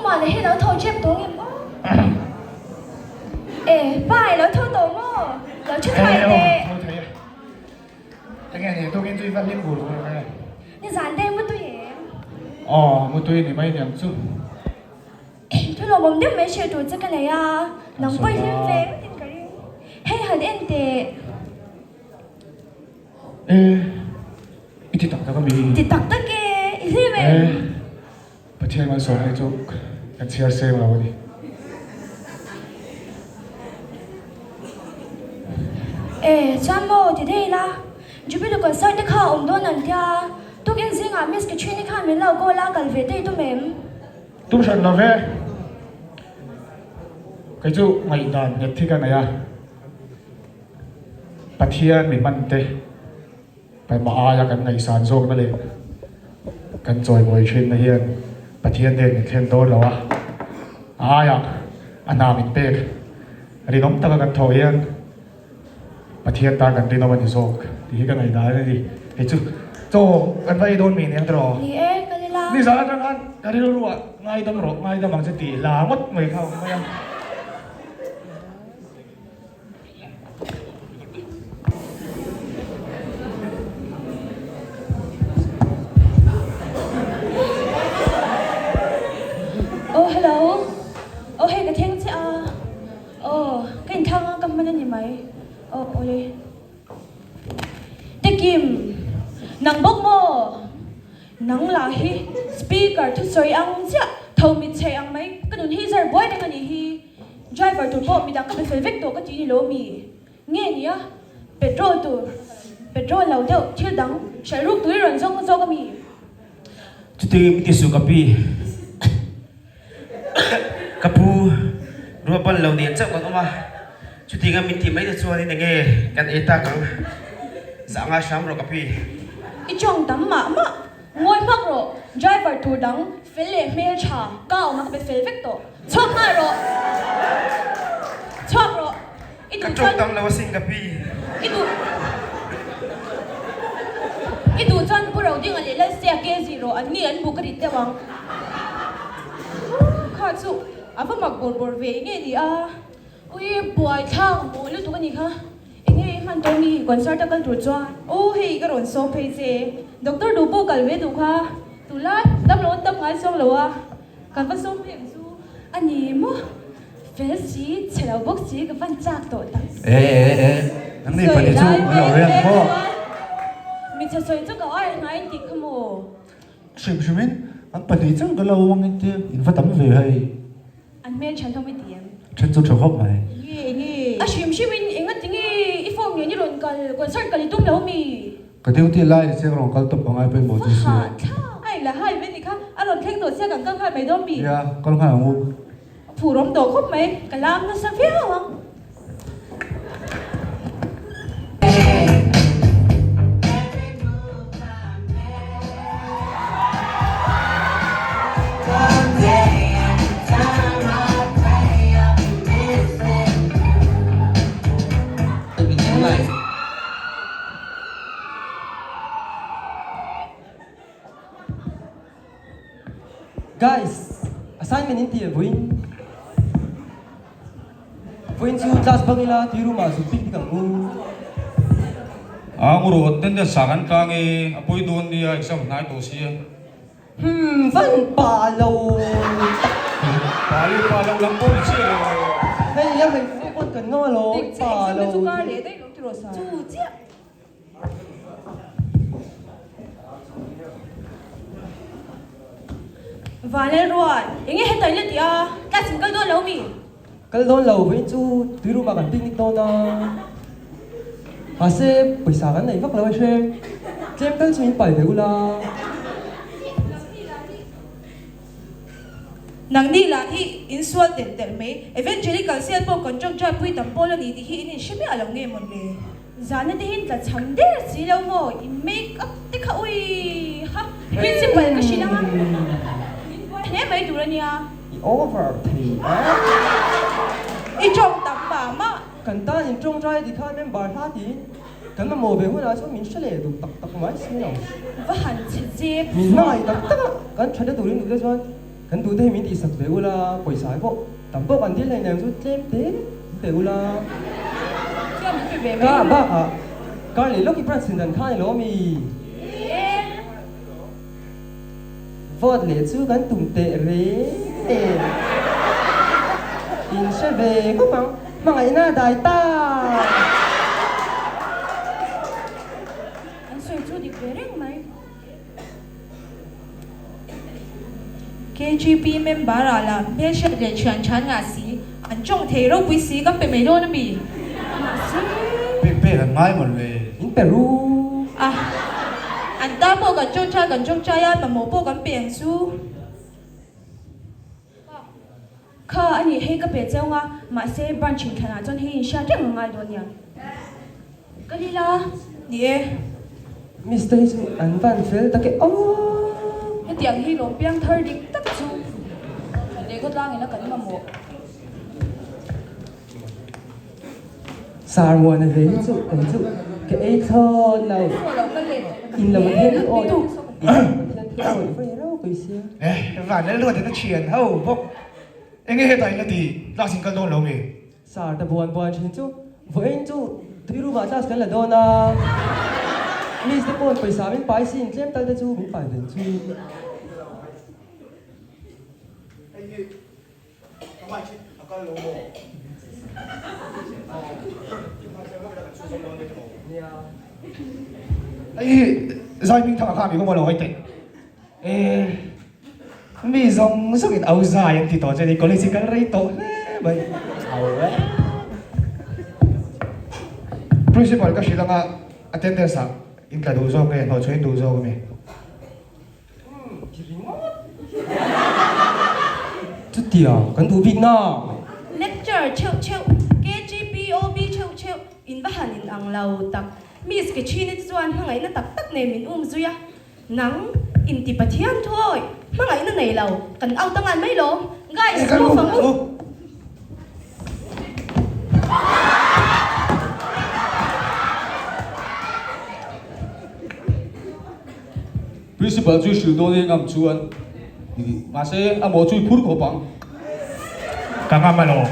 Muana hi lo tho tep tawh ngem aw? E, pa i lo tho tawh maw? Lo thu thuai teh. Tho thei e. Enge ni tukin chu i va hlim bur bur ang e. Nizan te mutui em? Aw, mutui ni mai niang chu. Thu lawmawm deuh mai hriat tur che ka nei a, nang pawh i hlim ve ngawtin ka ring. Hei han en teh. E, i ti tak tak a mi? Ti tak tak e, i hlim em? E, Pathian malsawmna hi chu kan chhiar seng lo a ni. E, chuan maw ti daih ila, Jubilee concert te kha a awm dawn an tia, tukin zingah Miss Katrina khan min lo call a, kal ve daih tum em? Tum hran lo ve. Kei chu ngaihdan nghet hi ka nei a, Pathian mi hman te Paima aia kan ngaihsan zawkna leh kan chawimawi thinna hian Pathian nen min thlen dawn lo a, a aiah a hna min pek rinawm taka kan thawh hian Pathian tan kan rinawm a ni zawk tih hi ka ngaihdan a ni. Kei chu chaw kan va ei dawn mi aniang tiraw? Ni e, kal ila. Nizan atang khan ka rilruah ngaidam rawh, ngaidam ang che tih la ngawt mai kha a awm mai a. Aw hello aw hei ka thleng chiah a aw ka inthlang a ka hman a ni mai aw awle Tekim nang bawk maw nang lah hi speaker thusawi ang chiah tho mit chhe ang mai ka nun hi zar buai reng a nih hi. Driver tur pawh midang ka be fel vek tawh ka ti ni lo mi? Nge nia petrol tur petrol lo deuh thil dang hrilh ruk tur i rawn zawng zawk a mi? Chuti mi ti suh ka pi. Ka pu ruahban lo nen chauh kan awm a, chuti nga min tih mai te chuanin enge kan ei tak ang? Zah ngai hram rawh ka pi. I tawng tam mah mah. Ngawi hmak rawh, driver tur dang fel leh hmel tha ka awm a ka be fel vek tawh. Chhuak nghal rawh! Chhuak rawh! I Ka duh tawng chuan tam lo asin ka pi. I duh I duh chuan Pu Rodinga leh Lalsea ke zih rawh, an ni an bu ka rit deuh ang. Kha chu a va mak bawr bawr ve nge ni a? Ui buai thlak maw lutuk a nih kha. Enge i hman tawh mi concert a kal tur chuan? Aw hei ka rawn sawm phei che. Doctor duh pawh kal ve duh kha. Tunlai dam lo an tam ngai chuang lo a. Kan va sawm phei ang chu. A ni maw? Fel si, chhe lo bawk si ka van chak tawh tak. E e e, nang ni pahnih chu an lo riak maw? Mi chhe sawi chu ka air hnai in tih kha maw? Hrim hrimin an pahnih chauh ka lo ang in tia in va tam ve hei. An hmel tha hlawm i ti em? Then chu tha khawp mai. Nge enge? A hrim hrim in enga tinge i form ngen i rawn kal concert kal i tum lo mi? Ka duty lai ni chiang rawn kal tawp ka ngai pawimawh chu sia. Va hah thlak. Ai la hai ve ni kha a rawn thleng tawh sia kan kal nghal mai dawn mi? Nia, kal nghal ang u. Phur awm tawh khawp mai. Ka lam nasa viau ang. Guys, assignment in ti em vawiin? Vawiin chu class bang ila tui room ah zuk picnic ang u. A ngawrawh ten ten sa kan tlang e, a pawi dawn nia exam hnai tawh sia. Hmm, van pa lo tak. Pa leh pa lo lam pawh ni chiah lo. Hei a hmeichhe pawn kan ngam alawm, Dik chiah pa exam te lo. chu kar leh daih lo tiraw sa. Chu chiah. Vanlalruat, enge heta ila tih a? Class in kal dawn lo mi? Kal dawn lo, vawiin chu tui room ah kan picnic dawn a. Mahse, pawisa kan nei vak lo a hre. Tlem tal chu in pai ve ula. Nangni lah hi in sual telh telh mai. Evangelical sial pawh kan tawngtai pui tam pawl a ni tih hi in inhre miah lo nge mawn le? Zahna te hian tla cham der si lo maw, in make up te kha ui ha, principal ka hrilh anga min buai hle mai tur a nia. I over thei a. I tawng tam mah mah. Kan tan in tawngtai ti khan member hla tiin kan mamawh ve hunah chuan min hre leh duh tak tak mai si lo. Va han chhe zep Min hmangaih tak tak a, kan thatna turin duh te chuan. Kan duhte hi min tihsak ve ula, pawisa hi pawh tam pawh kan dil hleinem chu tlem te min pe ula. Chuan min pe ve mai Ka ula. bakah kar leh lawk i branch sin dan kha a ni lo ami? Vote leh chu kan tum teh reng nen. In hre ve khawp ang, hmangaihna a dai ta. An sawi chu dik ve reng mai. KGP member ah lah hmelhriat leh thian than ngah si, an tawng thei ropui si kan pe mai dawn a mi? Mahse. Pek pek an ngai mawn le. In pe ru. A, an ta pawh kan tawngtai kan tawngtai a, mamawh pawh kan pe ang chu. Kha a nih hei ka pe cheu nga, mahse branch in thlanah chuan hei inhriat reng a ngai dawn nia. Ka ni la, ni e. Miss te hi chu an van fel tak e aw. Hetiang hi lawm piang thar dik tak chu kan leh khawtlang ina kan mamawh. Sar muana ve hi chu kei chu ka ei thlawt lo. In lo hian i awi in lo hian thu awi vawi rau pui sia. Eh, van lel ruat in a thian ho bawk. Enge hetah in la ti, class in kal dawn lo mi? Sar ta buan buan thin chu vawiin chu tui room ah class kan la dawn a. Miss te pawn pawisa min pai sin tlem tal te chu min pai ven chu. Hei hi Ka mic hi a kal lo maw? Hei hi zai hming thang a kha mi ka maw lo hawi teh. E mi zawng zawng in au zai an ti tawh che ni college hi kal rei tawh hle mai. Au e. Principal ka hrilh anga attendance ah in tla duh zawk nge hnawhchhuah in duh zawk ami? Chutia kan duh bik na. Lecture cheuh cheuh, KGPOB cheuh cheuh, in va han in ang lo tak. Miss ke thin te chuan hmangaihna tak tak nei min um zui a. Nang inti Pathian thuawi, hmangaihna nei lo, kan out a ngan mai lawm. Guys, move ang u. Principal chu hrilh dawn eng ang chuan mahse a maw chu i phur khawp ang. Ka ngam alawm.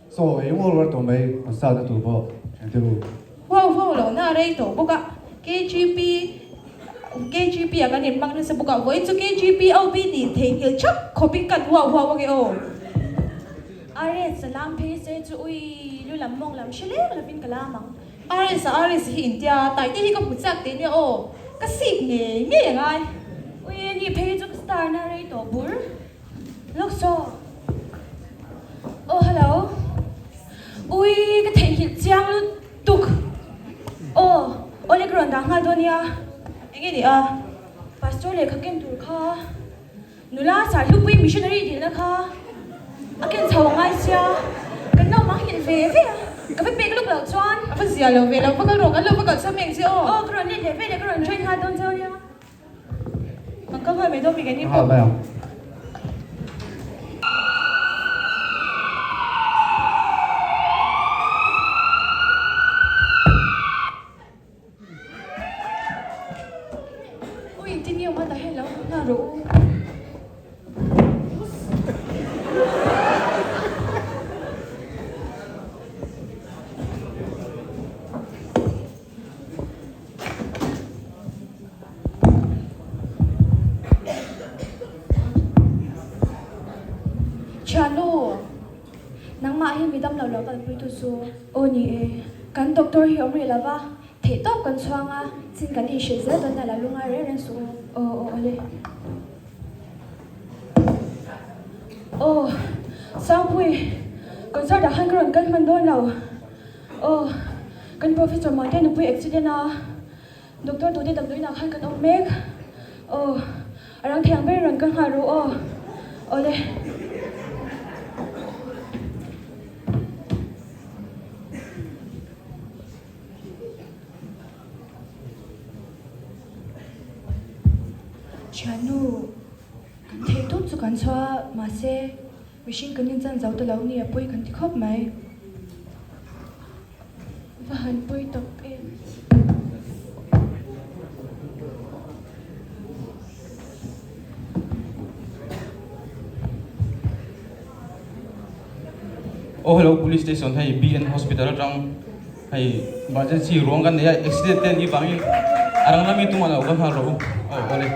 Saw eng uar uar tawh mai an start na tur pawh eng te u. Huau huau lo na rei tawh bawk a, KGP KGP ah kan inhmang nasa bawk a, vawiin chu KGP OB nih theihnghilh thap khawpin kan huau huau ange aw. RS a lam phei se chu ui lu lam mawng lam hre leng lovin ka lam ang. RS a RS hi intia taite hi ka hmu chak teh nia aw, ka sik ngei ngei angai. Ui ani phei chu ka star na rei tawh bur. Lawk saw. Aw hello. Ui ka theihnghilh chiang lutuk. Aw awle ka rawn dah nghal dawn nia. Enge ni a? Pastor lehkha ken tur kha nula Sahlupui missionary dilna kha a ken chho a ngai sia. Kan lo manghilh ve ve a, ka va pek luk loh chuan. A va zia lo ve lo, va kal rawh kan lo va kalh cham eng che aw. Aw ka rawn let leh ve leh ka rawn join nghal dawn cheu nia. Kan kal nghal mai dawn mi keini pawh. Ui tin nge awm a tah hian lo nghal rawh u. Thiannu, nangmah hi mi damlo lo kalpuitu chu aw ni e. Kan doctor hi awm rih lova, theihtawp kan chhuang a, chin kan inhrilh zel dawn a la lungai reng reng suh u. Aw aw awle. Aw, Sangpui, concert ah khan ka rawn kal hman dawn lo. Aw, kan Professor Mate nupui accident a, Doctor tute damdawiin ah khan kan awm mek. Aw, a rang thei ang ber rawn kal nghal rawh aw. Awle. Thiannu, kan thei tawp chu. kan chhuah a, mahse mihring kan inchan zo ta lo ni a pawi kan ti khawp mai. Va han pawi tak em. Aw hello police station hei BN hospital atang hei emergency ruang kan nei a accident te an nih vangin a rang lami tumah lo kal nghal rawh u aw awle.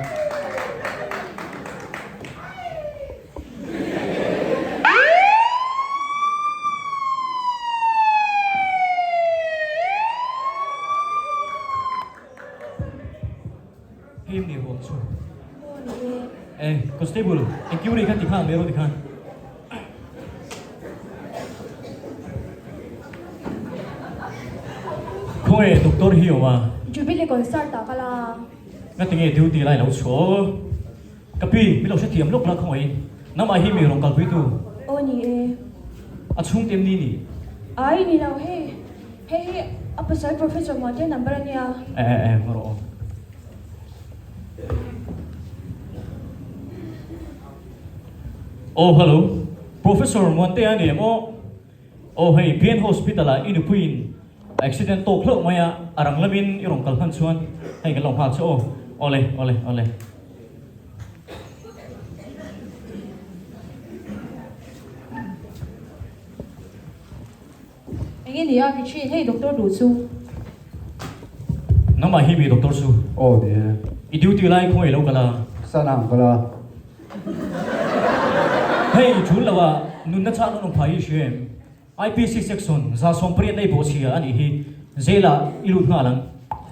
Hei ni ruang chu. Eh, constable, inquiry khan tikhan mai rawh tikhan. Khawnge doctor hi awm a? Jubilee concert ah ka la. Ngati nge duty lai lo chhuah? Ka pi, min lo hrethiam lawk la khawngaihin. Nangmah hi mi rawn kalpui tu. Aw ni e. A chhungte em ni ni? Ai ni lo hei. Hei hi a pasal Professor Muantea number a nia. E e e, ngaw rawh aw. Aw hello, Professor Muantea a ni em aw? Aw hei BN Hospital ah i nupuiin accident tawk hlauh mai a, a rang lamin i rawn kal hman chuan hei kan lo nghal che aw. Awle, awle, awle. Enge ni a ki thin hei doctor duh chu. Nangmah hi mi doctor chu? Aw ni e. I duty lai khawngaih lo kal a. Sana ang kal a. Hei tul lo a nunna chah nawn awm phah hi i hria em? IPC section 180 nei pawh chhia a nih hi. Jail ah i lut nghal ang.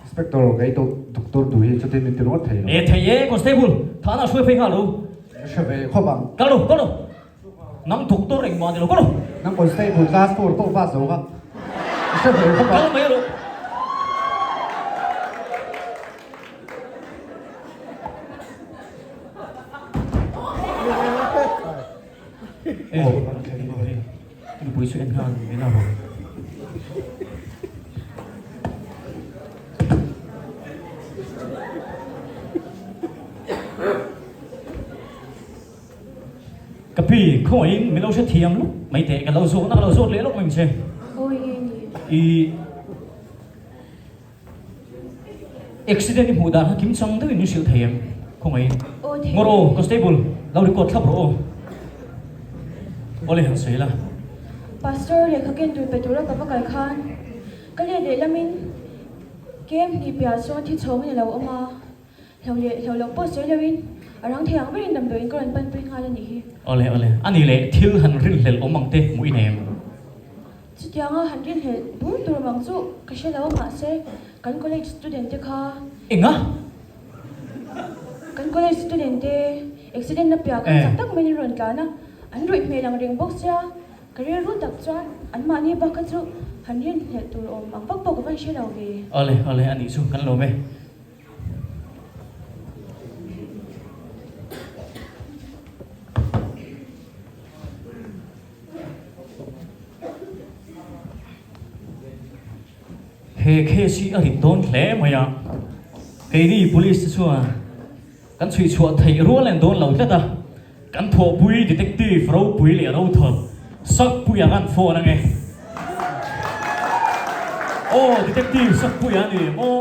Inspector kei doctor duh hi chutin min ti ringawt thei lo. E thei e constable thahna hruai phei nghal lo. Ka hre ve khawp ang. Kal rawh kal rawh. Nang doctor engmah ni lo kal rawh. Nang constable class 4 pawh pass zo kha. Ka hre ve khawp ang. Kal mai rawh. Nupui chu en nghal min a rawn. Ka pi, khawngaihin min lo hrethiam lawk mai teh, ka lo zawhna ka lo zawt leh lawk mai ang che. Awi nge ni? I Accident i hmuh dan kha kim chang deuhin min hrilh thei em? Khawngaihin. Aw thei. Ngawr aw, Constable, lo record thlap rawh aw. Awle han sawi la. Pastor lehkha ken tur pe tura ka va kal khan ka let leh lamin kem hnih piah sawn thi chhawngin a lo awm a, hlo leh hlo loh pawh sawi loin a rang thei ang berin damdawiin ka rawn panpui nghal a nih hi. Awle awle, a nih leh thil han rinhlelh awm ang te hmuh i nei em? Chutianga han rinhlelh bur tur mang chu ka hre lo a mahse kan college student te kha. Enga? Kan college student te accident na piah khan chak tak maiin an rawn tlan a, an ruih hmel ang reng bawk sia, ka rilru tak chuan anmahni bak kha chu han rinhlelh tur awm ang vak pawh ka van hre lo ve. Awle awle a nih chu kan lawm e. He case hi a rit dawn hle mai a, keini police te chuan kan chhui chhuah theih rual en dawn lo tlat a, kan thawhpui detective ropui leh rothawt Sakpuia khan phone ange. Aw detective Sakpuia a ni maw?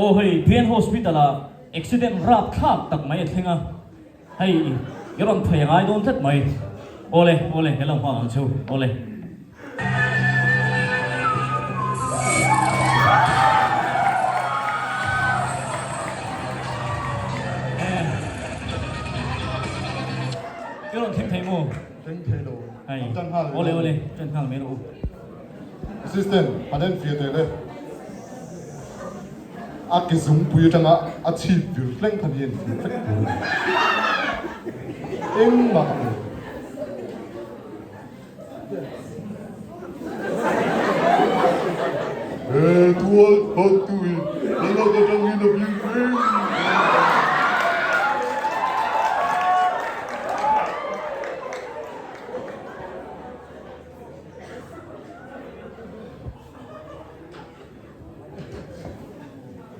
Aw hei BN Hospital ah accident rapthlak tak mai a thleng a. Hei, i rawn phei a ngai dawn tlat mai. Awle, awle, he lo nghak ang chu, awle. I rawn thleng thei maw? Thleng thei lo. Hei, An tan nghal awle, awle, tan nghal mai rawh u. Assistant, han en fiah teh le. A ke zungpui atanga a chhip vir hleng kha ni a infiah vek tur a ni. Engmah a ni. He tual thattu hi ka lak atangin a vir reng.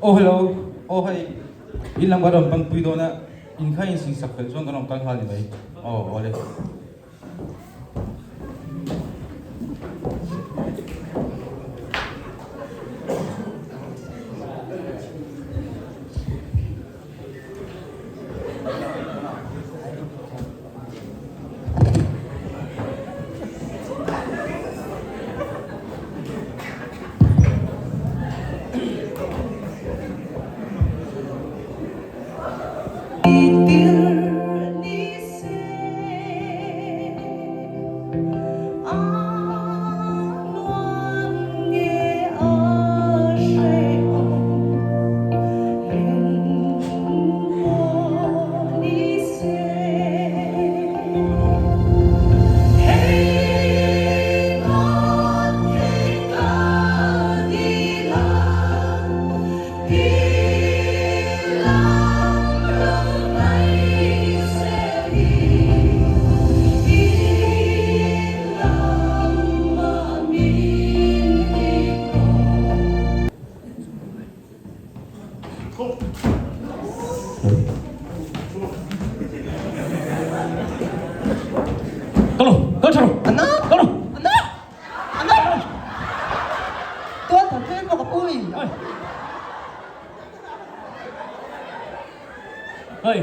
Aw hello, aw hei in lam ka rawn panpui dawn a. In kha in singsak fel chuan kan rawn kal nghal ni mai. Aw, awle. Kal rawh, kal tha rawh. Anna! Kal rawh. Anna! Anna! Tuan than hmel bawk a pui. Hei,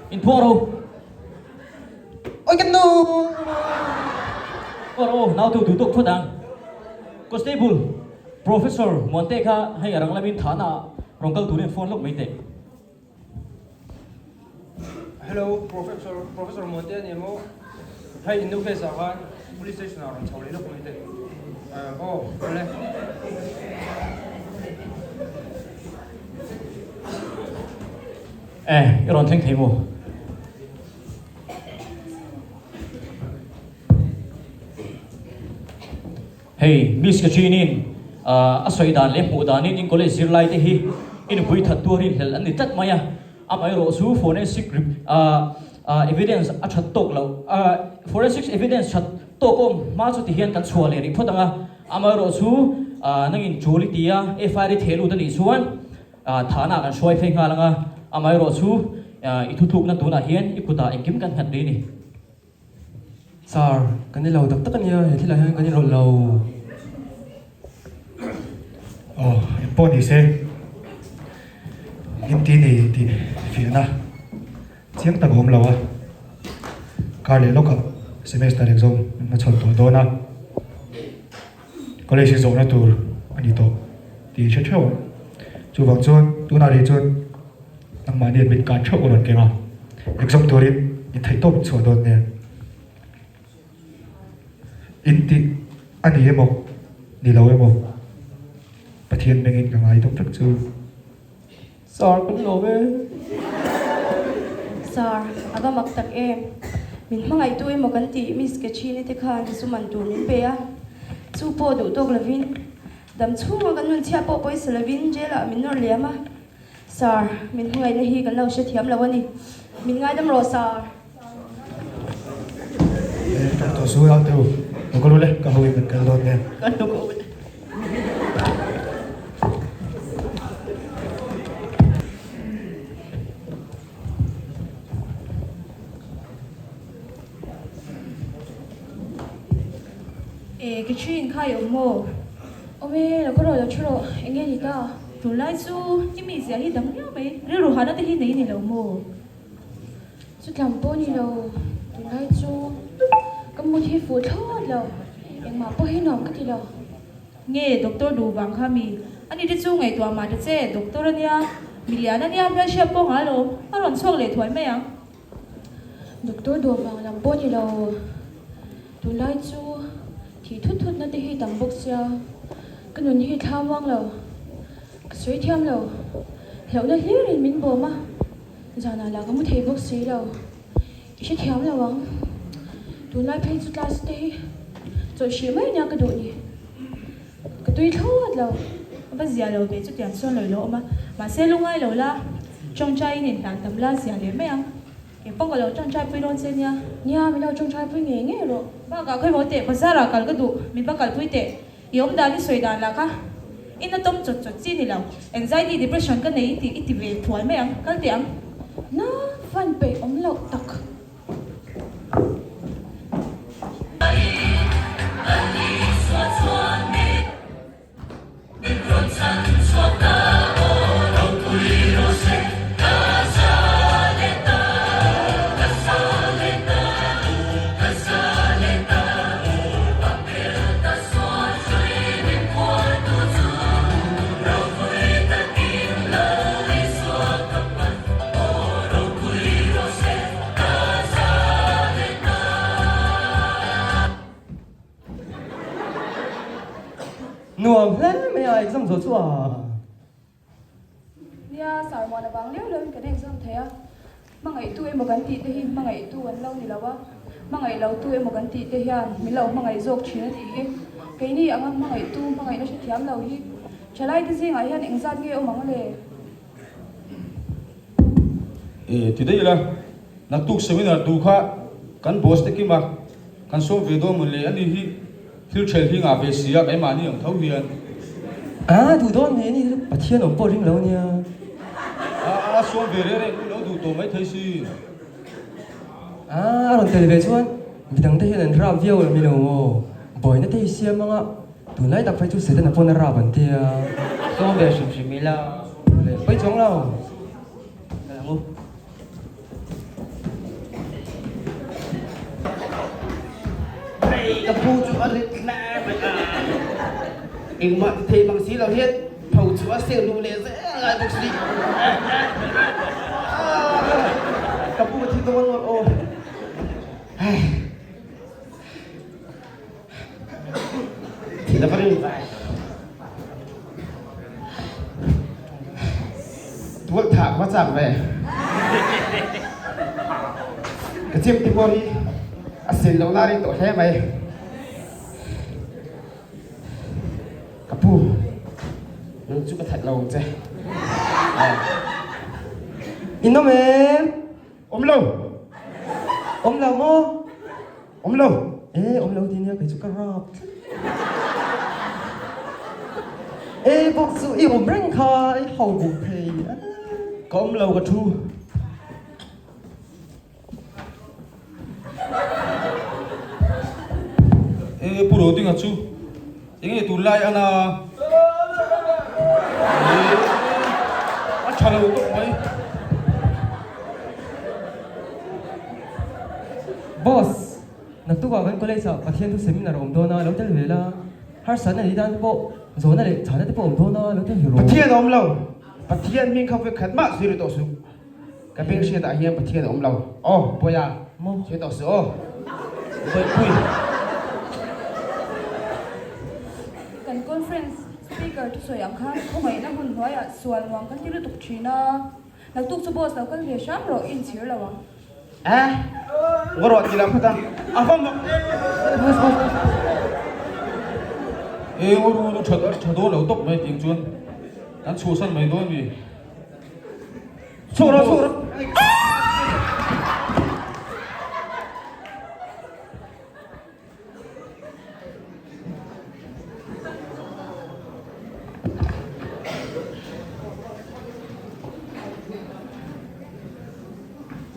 in phuah ro. Oi kan nu! Phuah ro, nau tu duh tawk phawt ang. Constable, Professor Muante kha hei a rang lamin thahna ah rawn kal turin phone lawk mai teh. Hello, Professor, Professor Muante a ni emaw? Hei in nu case ah khan Police station ah rawn chho leh lawk mai teh. Aw, awle. Eh, i rawn thleng thei maw? Hei, Miss Katrine-in a sawi dan leh hmuh danin in college zirlai te hi i nupui that tuarin hlel an ni tlat mai a, amaherawh chu forensic evidence a that tawk loh, forensic evidence that tawk awm hma chu tihian kan chhuah leh rih phawt ang a, amaherawh chu nangin tul i ti a, FIR i theh lut a nih chuan thahna kan hruai phei nghal ang a, amaherawh chu i thutlukna tunah hian i kutah engkim kan nghat rih a ni. Sir, kan ni lo tak tak a nia, he thilah hian kan inrawlh lo. Aw, eng pawh ni se, in ti ni tih fiahna chiang tak a awm lo a, kar leh lawkah semester exam an hmachhawn tawh dawn a, college hi zawhna tur a ni tawh tih hre theuh ang. Chuvang chuan tunah rih chuan Nangmahni admit card theuh ka rawn keng a, exam turin in theih tawp in chhuah dawn nia. In tih a ni emaw, ni lo emaw, Pathian mengin ka ngai dawm vek chu. Sir, kan lawm e. Sir, a va mak tak em. Min hmangaihtu emaw kan tih Miss Kachini te khan zu man tur min pe a, chu pawh duh tawk lovin dam chhunga kan nun chhiah pawh pawisa lovin jail ah min nawr liam a. Sir, min hmangaihna hi kan lo hrethiam lo a ni. Min ngaidam rawh, Sir. Eh, ka tawh su au teu. Lo ka lu le, ka ho in kan kal dawn nia. Ka lo ka le. Eh, Catherine kha i awm maw? Awm e, lo ka rawh lo thu rawh, eng nge ni ta? Tunlai chu i mizia hi dang viau mai, rilru hahna te hi nei ni lo maw? Chutlam pawh ni lo, tunlai chu ka mut hi fuh thlawt lo, engmah pawh hi nuam ka ti lo. Nge doctor duh vang kha mi? Ani te chu ngaihtuah mah ta che, doctor a nia, milian a nia, hmelhriat pawh nghal awm, a rawn chhuak leh thuai mai ang. Doctor duh vang lam pawh ni lo, tunlai chu thih thut thut na te hi tam bawk sia, ka nun hi thla muang lo, ka sawi thiam lo, hlauhna hlir in min bawm a, zanah lah ka mu thei bawk si lo, i hre thiam lo ang, tunlai phei chu class te hi chawlh hrih mai nia ka duh ni, ka tui thlawt lo. A va zia lo ve chutiang chuan lo ilo awm a, mahse lungai lo la, tawngtai in inhlan tam la zia leh mai ang. Kei pawh ka lo tawngtai pui dawn che nia. Nia, min lo tawngtai pui ngei ngei rawh. Bakah khawi maw teh, bazar ah kal ka duh, min va kalpui teh. I awm dan i sawi dan lah kha in a tawm chawt chawt chi ni lo. Anxiety, depression ka nei i ti i ti ve thuai mai ang, kal teh ang. Na van peih awm loh tak. Nuam hle mai a exam zawh chu a. Nia, Sarmuan avang leu leuin kan exam thei a, hmangaihtu emaw kan tih te hi hmangaihtu an lo ni lo a, hmangaih lotu emaw kan tih te hian min lo hmangaih zawk thin a tih hi. Keini anga hmangaihtu hmangaihna hrethiam lo hi thalaite zingah hian engzat nge awm ang le? E, ti daih ila, naktuk seminar duh kha kan boss te kim a, kan sawm ve dawn mawn le, ani hi thil ṭhel hi ngah ve si a, keimahni ang tho hian. A, duh dawn mai ani, Pathian awm pawh ring lo ania. A, a sawm ve reng reng u lo duh tawh maithei si. A, a rawn tel ve chuan midang te hian an rap viau lo mi lo maw, buaina te hi siam anga. Tunlai tak phei chu Setana pawn a rap an ti a. Sawm ve hrim hrim ila. Le pawi chuang lo. Kal ang u. Hei ka pu chu a rit hle mai a. Engmah ti thei mang si lo hian pho chu a seng duh leh zel ngai bawk si. Ka pu ka thi dawn maw aw. Hei. Thil a va ring vai. Tual thah ka va chak ve. Ka chim ti pawh hi a sin lo na ring tawh hle mai. Ka pu, nang chu ka that lo ang che. In awm em? Awm lo. Awm lo maw? Awm lo. E, awm lo ti nia kei chu ka rap tlat. E, bawk chu i awm reng kha i ho buk thei a. Ka awm lo ka thu. E, Pu Rodinga chu enge tunlai ana? E, a tha lo tawp mai. Boss, naktukah kan college ah Pathian thu seminar a awm dawn a, lo tel ve la. Harsatna nei tan te pawh zawhna leh chhana te pawh a awm dawn a, lo tel ve rawh. Pathian a awm lo, Pathian hming kha vawikhat mah zui ri tawh suh. Ka beng hriatah hian Pathian a awm lo. Aw, Bawiha, sawi tawh suh aw. Bawihpui. Kan conference speaker thusawi ang khan khawngaihna hun hnuaiah sual nuam kan ti lutuk thin a. Naktuk chu boss lo kal ve hram rawh, i inchhir lo ang. Eh, ngaw rawh ti lo phawt a, a va mak Boss, boss, boss. Eh, ngaw ru ru tha tha dawn lo tawp mai ting chuan kan chhuahsan mai dawn mi. Chhuak rawh, chhuak rawh.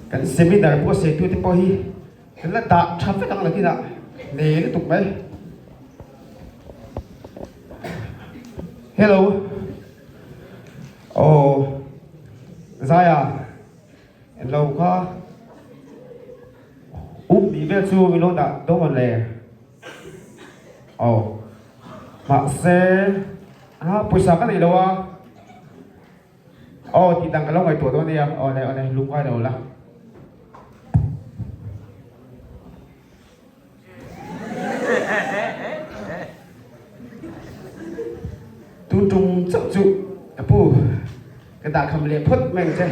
Kan seminar pawh sawitu te pawh hi kan la dah tha vek ang lakin ah nei lutuk mai. Hello. Aw Zaya. Lo kha um tih vel chu min lo dah dawn mawn le? Aw mahse a pawisa ka neih lo a aw tih dang ka lo ngaihtuah dawn ania aw le aw le lungngai lo la. Tun tum chauh chu ka pu ka dah kham leh phawt mai ang che.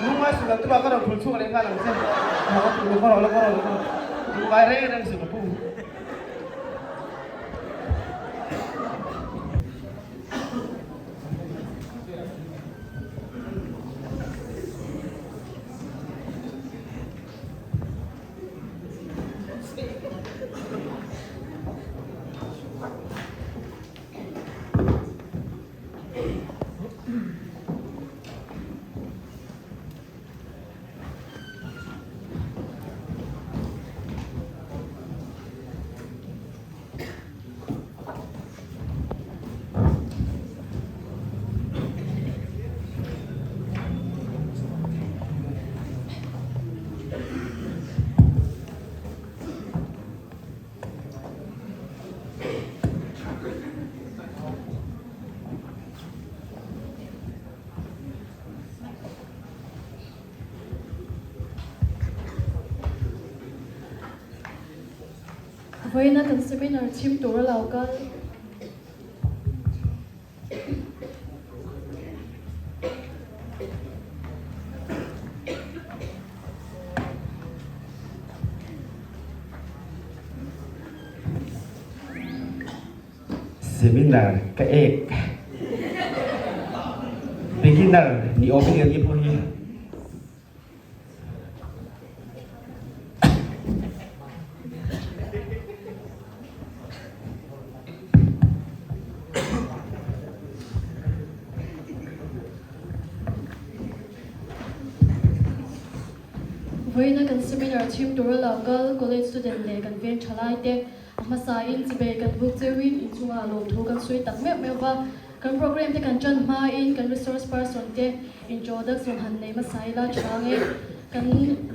Lungngai suh lo tupah ka rawn phul chhuak leh nghal ang che. Lo ka rawh lo ka rawh lo ka rawh. Lungngai reng reng suh ka pu. Vawiina kan seminar chhim tur a lo kal. Seminar ka ek. Beginner ni awm in ni pawh hi. Vawiina kan seminar chhim tura lo kal college student leh kan veng thalai te a hmasain chibei kan buk cheuhin inchungah lawmthu kan sawi tak meuh meuh va. Kan program te kan ṭan hmain kan resource person te introduction han nei hmasa ila tha nge. Kan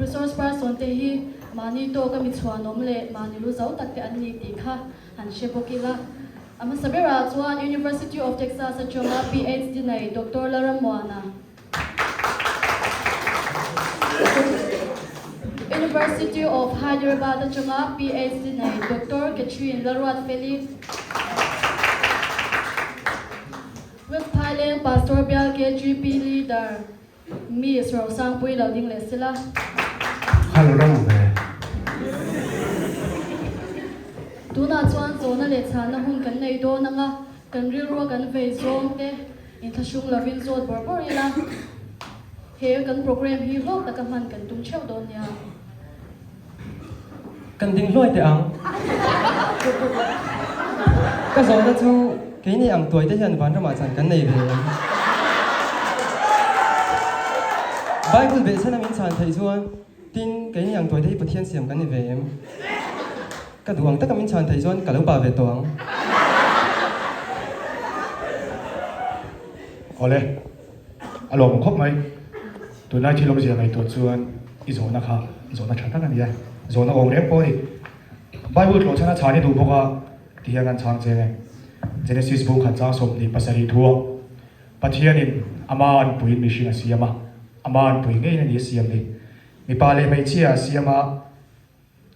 resource person te hi mahni tawka mi chhuanawm leh mahni lu zo tak te an ni tih kha han hre bawk ila. A hmasa berah chuan University of Texas atanga PhD nei Doctor Lalrammuana, University of Hyderabad atanga PhD nei Doctor Catherine Lalruatfeli, West Phaileng Pastor Bial KGP Leader Miss Rosangpui lo ding leh sila. Kha lo ram ve. Tunah chuan zawhna leh chhanna hun kan nei dawn anga kan rilrua kan vei zawng te Inthlahrung lovin zawt bawrh bawrh ila, he kan program hi hlawk taka hman kan tum theuh dawn nia. Kan ding hluai teh ang. Ka zawhna chu keini ang tuai te hian vanramah chan kan nei ve em? Bible behchhan a min chhan theih chuan tin keini ang tuai te hi Pathian siam kan ni ve em? Ka duh ang taka min chhan theih chuan ka lo pa ve tawh ang. Awle, a lawmawm khawp mai. Tunlai thil awmzia ngaihtuah chuan i zawhna kha zawhna tha tak a ni a, zawhna awm reng pawh a ni. Bible tlawh chhan a chhan i duh bawk a ti hian kan chhang cheng e. Genesis bung khat chang 27 thuah Pathianin ama anpuiin mihring a siam a, ama anpui ngeiin a ni a siam ni. Mipa leh hmeichhia a siam a.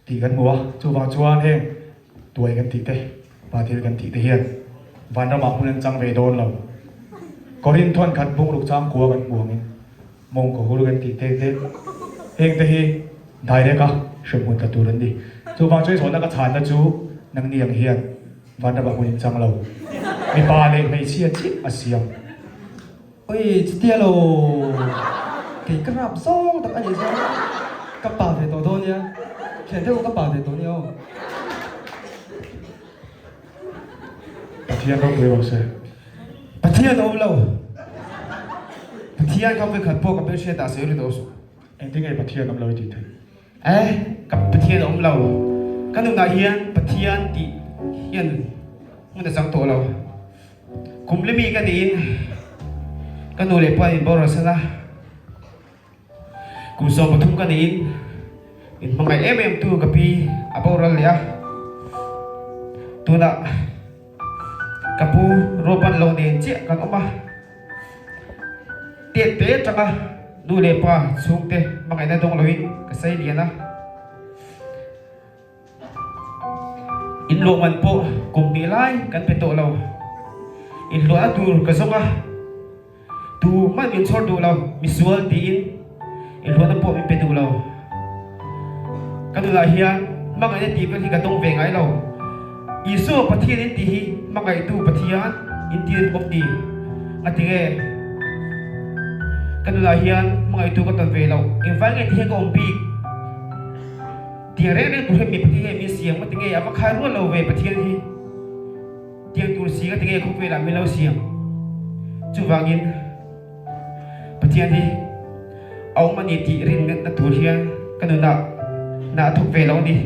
Tih kan hmu a, chuvang chuan heng tuai kan tih te, patil kan tih te hian vanramah hmun an chang ve dawn lo. Korinth thuan khat bungruk chang kua kan hmu angin mawngkaw hur kan tih te te heng te hi direct a hremhmun tla tur an ni. Chuvang chuan zawhna ka chhanna chu nangni ang hian vanramah hmun in chang lo. Mipa leh hmeichhia chiah a siam. Oi, chutia lo. Kei ka rap zawng tak a nih chuan ka pa ve tawh dawn nia. Thian deuh ka pa ve tawh nia aw. Pathian ropui rawh se. Pathian a awm lo. Pathian kha vawikhat pawh ka hmelhriat ah sawi ri tawh suh. Engtin nge Pathian awm lo i tih theih? Eh, ka Pathian a awm lo. Ka nunah hian Pathian tih hian hmun a chang tawh lo. Kum limi ka niin ka nu leh pa in boral san a, kum 13 ka niin in hmangaih em em tu ka pi a boral leh a, tunah ka pu ruahman lo nen chiah kan awm a, tet te atanga nu leh pa chhungte hmangaihna dawng loin ka sei lian a. Inluah man pawh kum hnih lai kan pe tawh lo. Inluahna tur ka zawng a, tu hmanh min chhawr duh lo, misual tiin inluahna pawh min pe duh lo. Ka nunah hian hmangaihna tih vel hi ka dawng ve ngai lo. Isua Pathian in tih hi hmangaihtu Pathian in ti awm ni? A ti nge? Ka nunah hian hmangaihtu ka tawn ve lo. Engvai nge ti hian ka awm bik? Tiang reng reng tur hian mi Pathian hian min siam ka ti ngei a, va khai rual lo ve Pathian hi. Tiang tur si ka ti ngei khawvelah min lo siam. Chuvangin Pathian hi a awm a ni tih rinna tur hian ka nunah hna a thawk ve lo a ni.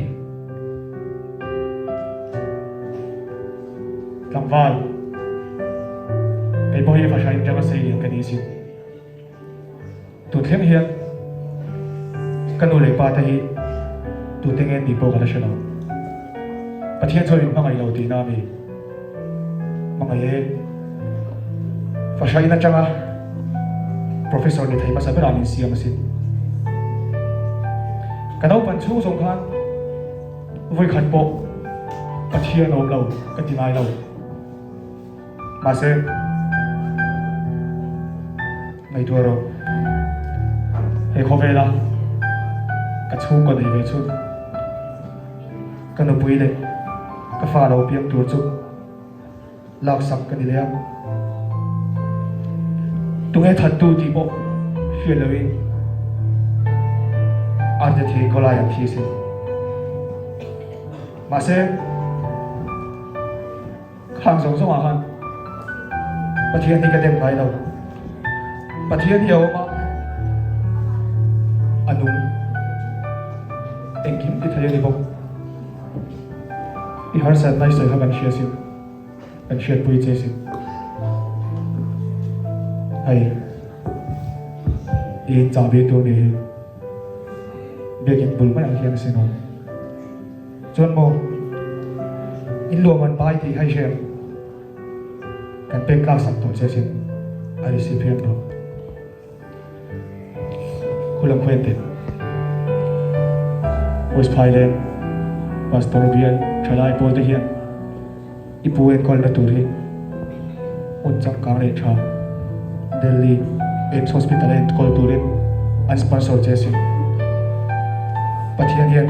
Tlangval, kei pawh hi fahrain atanga sei lian ka ni sin. Tun thleng hian ka nu leh pa te hi tute nge tih pawh ka la hre lo. Pathian chuan min hmangaih lo tihna a ni. Hmangaih e. Fahrain atanga Professor ni thei hmasa berah min siam asin. Ka naupan chhung zawng khan vawikhat pawh. Pathian a awm lo ka ti ngai lo. Mahse, ngaihtuah rawh, he khawvela ka chhungkaw nei ve chhun, ka nupui leh ka fa lo piang tur chu laksak ka ni leh a. Tunge thattu tih pawh hriat loin arte thei khawlai an thi asin. Mahse, Khang zawng zawngah khan Pathian hi ka dem ngai lo. Pathian hi a awm a, a nung. Engkim ti thei a ni bawk. I harsatna i sawi kha kan hria sin, kan hriatpui che sin. Hei, i inchahbi tur ni hi biakinn bul maiah hian a sin awm. Chuan maw, in luahman pai tih kha i hre ang. Kan pek tlak sak tawh che sin, a receipt hian rawh. Khulam khawi an teh. West Phaileng Pastor bial thalai pawl te hian i pu enkawlna tur hi hmun changkang leh tha Delhi AIMS Hospital a enkawl turin an sponsor che sin. Pathian hian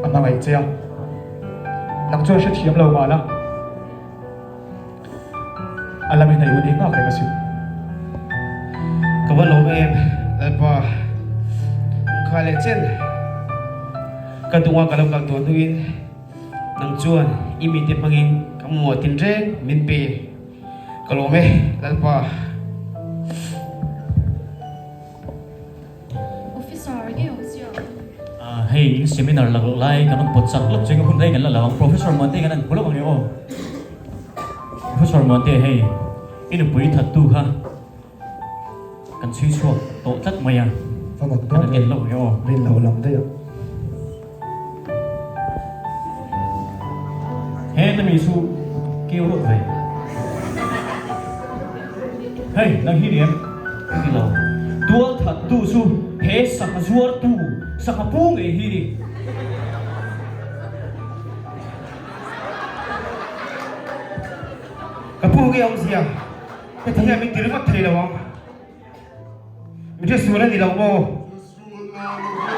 a hmangaih che a, nang chuan hrethiam lo mah la, a lam in hei hun hi nghak reng asin. Ka va lawm em Lalpa, Kha leh chen ka dunga ka lo kal tawh hnuin Nang chuan i mite hmangin ka mamawh tinreng min pe. Ka lawm e, Lalpa. Officer nge awm zia? Hei in seminar lak loh lai kan rawn pawt chak lawk chuan hun rei kan la lo ang. Professor Muante kan han hmu lawk ang e aw. Professor Muante hei i nupui thattu kha Kan chhui chhuak tawh tlat mai a. Va mak dawn ve. Kan en aw. Rin lo lam daih a. He ta mi chu keu rawt ve. Hei nang hi ni em? Ka ti lo. Tual that tu chu he sangha zuar tu sangha pu ngei hi ni. Ka pu nge awmzia? Heti hian min ti ringawt thei lo ang. Min hre sual a ni lo maw? Hre sual a lo ve.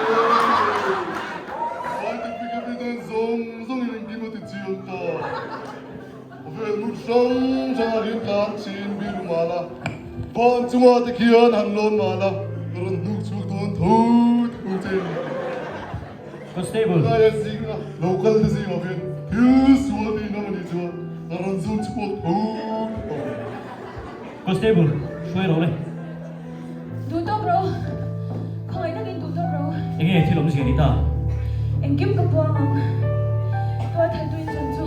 Scientific evidence zawng zawngin engkim a ti chiang ta. Khawvel hmun hrang hrangah hian tlan chin bir mal a, van chungah te khian han lawn mal a, ka rawn hnuk chhuak dawn tho tho che ni. Constable. Helai a zinga lo kal te zingah hian thil sual tih na mani chuan a rawn zawng chhuak tho tho. Constable, hruai rawh le. Duh tawk rawh. Khawngaih takin duh tawk rawh. Enge thil awmzia ni ta? Engkim ka puang ang. Tual thaltu in zawn chu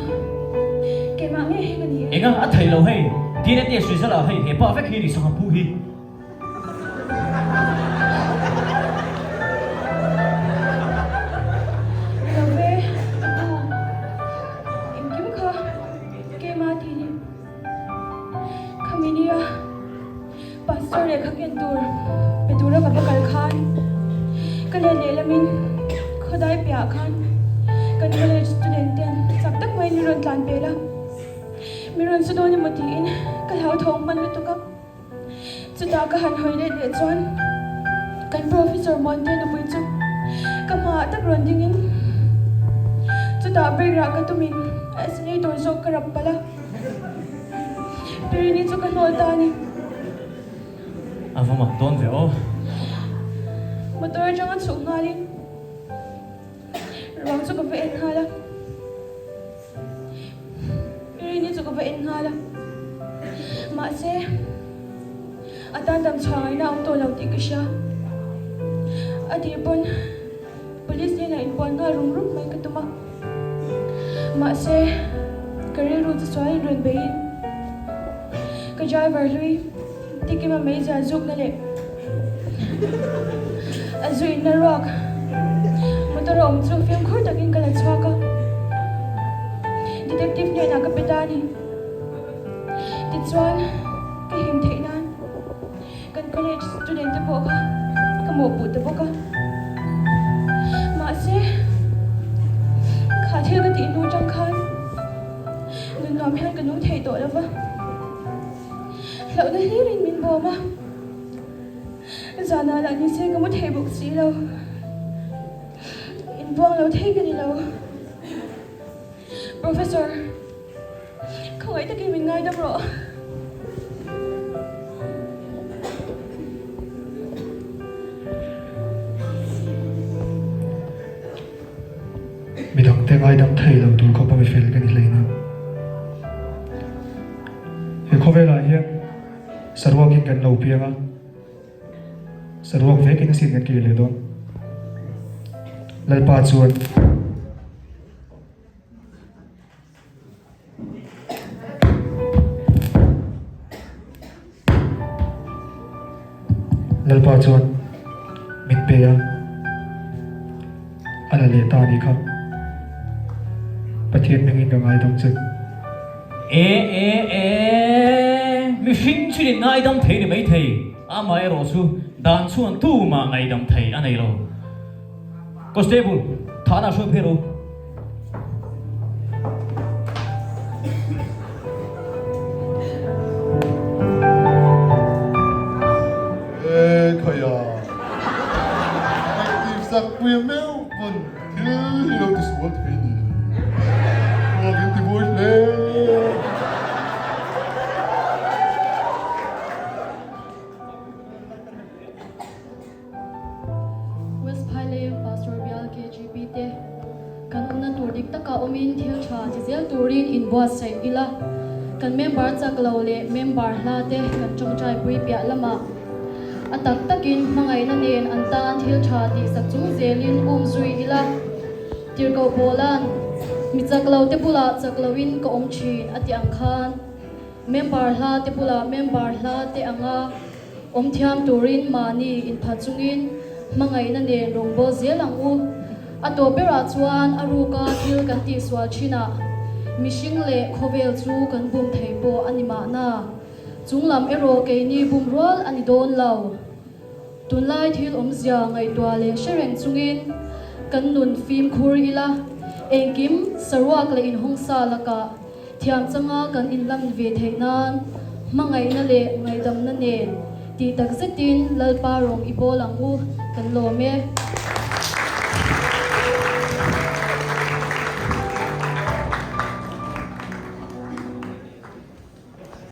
keimah nge hi ka ni e. Enga a theih lo hei. DNA test result ah hei he pa vek hi ni sangha pu hi. Lo ve, ka pu. Engkim kha keimah tih ni. Khami nia pastor lehkha ken tur pe tura ka va kal khan ka let lehlamin khawdai piahah khan kan college student ten chak tak maiin min rawn tlan pel a. Min rawn su dawn emaw tiin ka hlauthawng hman lutuk a. Chutah ka han hawi let leh chuan kan Professor Muante nupui chu ka hmaah tak rawn dingin chutah break rah ka tumin a accelerator zawk ka rap palh a, Pirini chu ka hnawl ta a ni. A va mak dawn ve aw. Motor atanga chhuk nghalin ruang chu ka va en nghal a. Irini chu ka va en nghal a, mahse a tan dam chhuah ngaihna a awm tawh lo tih ka hria. A tir pawn police hnenah inpuan nghal rum rum mai ka tum a, mahse ka rilru chu sualin rawn beiin ka driver hlui Tikima meizial zukna leh a zuihna ruak motor a awm chu fimkhur takin ka la chhuak a, detective hnenah ka pe ta a ni. Tichuan, ka him theih nan kan college student te pawh kha ka mawhpuh ta bawk a. Mahse, kha thil ka tih hnu atang khan. Nun nuam hian ka nung thei tawh lo va, hlauhna hlirin min bawm a, zanah lah nise ka mu thei bawk si lo. Inbuang lo thei ka ni lo. Professor, khawngaih takin min ngaidam rawh. Midangte ngaidam thei lo tur khawpa mi fel ka ni hlein a. He khawvelah hian saruakin kan lo piang a, saruak vekin a sin kan kir leh dawn. Lalpa chuan. Lalpa chuan min pe a, a la leh ta a nih kha. Pathian hmingin ka ngaidam che. E e e, mihring chu in ngaidam thei ni maithei, amaherawh chu dan chuan tumah ngaidam thei a nei lo. Constable, thahna hruai phei rawh u. E khaia, active sak pui meuh pawn thil hi lo ti sual thei ni. Thluak in ti buai hle. West Phaileng Pastor Bial KGP te kan awmna tur dik taka awmin thil tha ti zel turin inbuatsaih ila, kan member chak lo leh member hla te kan tawngtai pui piah lamah a tak takin hmangaihna nen an tan thil tha tihsak chung zelin um zui ila. Tirhkoh Paula'n, Mi chak lo te bulah chak loin ka awm thin a ti ang khan member hla te bulah member hla te anga Awm thiam turin mahni inphat chungin hmangaihna nen rawngbâwl zel ang u. A tawp berah chuan a ruka thil kan tihsual thinah mihring leh khawvel chu kan bum thei pawh a ni mahna. Chunglam erawh keini bum rual a ni dawn lo. Tunlai thil awmzia ngaihtuah leh hre reng chungin kan nun fimkhur ila, engkim saruak leh inhawngsa lakah Thiam changa kan inlam ve theih nan hmangaihna leh ngaihdamna nen tih tak zetin Lalpa rawng i bawl ang u, kan lawm e.